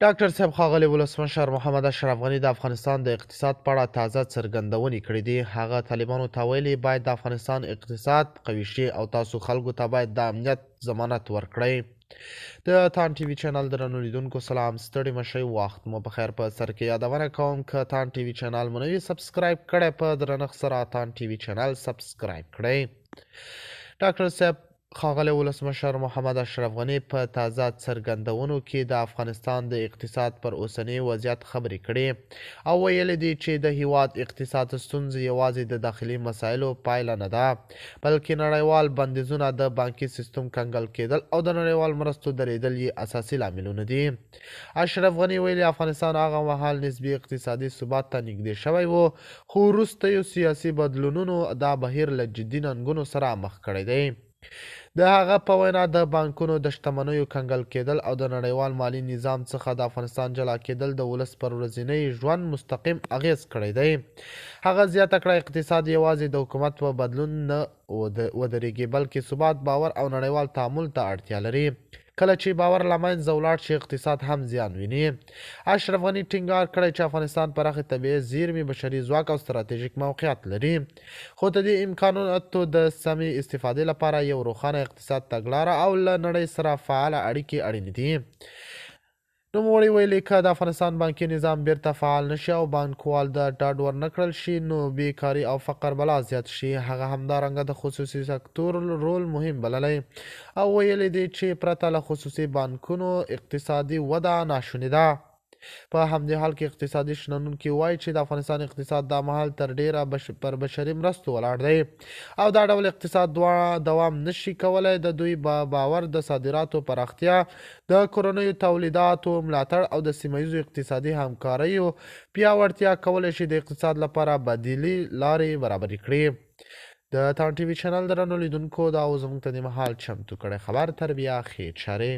ډاکټر صاحب ښاغلي ولسمشر محمد اشرف غني د افغانستان د اقتصاد په اړه تازه څرګندونې کړې دي. هغه طالبانو ته ویلي، باید د افغانستان اقتصاد قوي شي او تاسو خلکو ته باید د امنیت ضمانت ورکړئ. د تان ټي وي چینل درنو لیدونکو سلام، ستړي مشئ، وخت مو په خیر. په سر کې یادونه کوم که تان ټي وي چینل مو نه وي سبسکرایب کړی، په درنښت سره تان ټي وي چینل سبسکرایب کړئ. ډاکټر صاحب ښاغلی ولسمشر محمد اشرف غني په تازه څرګندونو کې د افغانستان د اقتصاد پر اوسني وضعیت خبرې کړې او ویلي دي چې د هیواد اقتصاد ستونزې یوازې د داخلي مسایلو پایله نه ده، بلکې نړیوال بندیزونه، د بانکي سیستم کنګل کېدل او د نړیوال مرستو درېدل یې اساسي لاملونه دي. اشرف غني ویلي، افغانستان هغه مهال نسبي اقتصادي ثبات ته نږدې شوی و، خو وروستیو سیاسي بدلونونو دا بهیر له جدي ننګونو سره مخ کړی دی. د هغه په وینا، د بانکونو د شتمنیو کنګل کېدل او د نړیوال مالي نظام څخه د افغانستان جلا کېدل د ولس پر ورځني ژوند مستقیم اغېز کړی دی. هغه زیاته کړه، اقتصاد یوازې د حکومت په بدلون نه ودرېږي، بلکې ثبات، باور او نړیوال تعامل ته اړتیا لري. کله چې باور له منځه ولاړ شي، اقتصاد هم زیان ویني. اشرف غني ټینګار کړی چې افغانستان پراخې طبیعي زیرمې، بشري ځواک او ستراتیژیک موقعیت لري، خو د دې امکاناتو د سمې استفادې لپاره یو روښانه اقتصاد تګلاره او له نړۍ سره فعاله اړیکې اړینې دي. نوموړي ویلي، که د افغانستان بانکي نظام بیرته فعال نه شي او بانکوال د ډاډ ورنه کړل شي، نو بیکاري او فقر به لا زیات شي. هغه همدارنګه د خصوصي سکتور رول مهم بللی او ویلي دي چې پرته له خصوصي بانکونو اقتصادي وده ناشونې ده. په همدې حال کې اقتصادي شنونکي وایي چې د افغانستان اقتصاد دا مهال تر ډېره پر بشري مرستو ولاړ دی او دا ډول اقتصاد دوام نشي کولای. د دوی باور د صادراتو پراختیا، د کورنیو تولیداتو ملاتړ او د سیمه ییزو اقتصادي همکاریو پیاوړتیا کولی شي د اقتصاد لپاره بدیلې لارې برابرې کړي. د تان ټي وي چینل درنو لیدونکو، دا و زموږ ته د مهال چمتو کړی خبر. تر بیا، ښې چارې.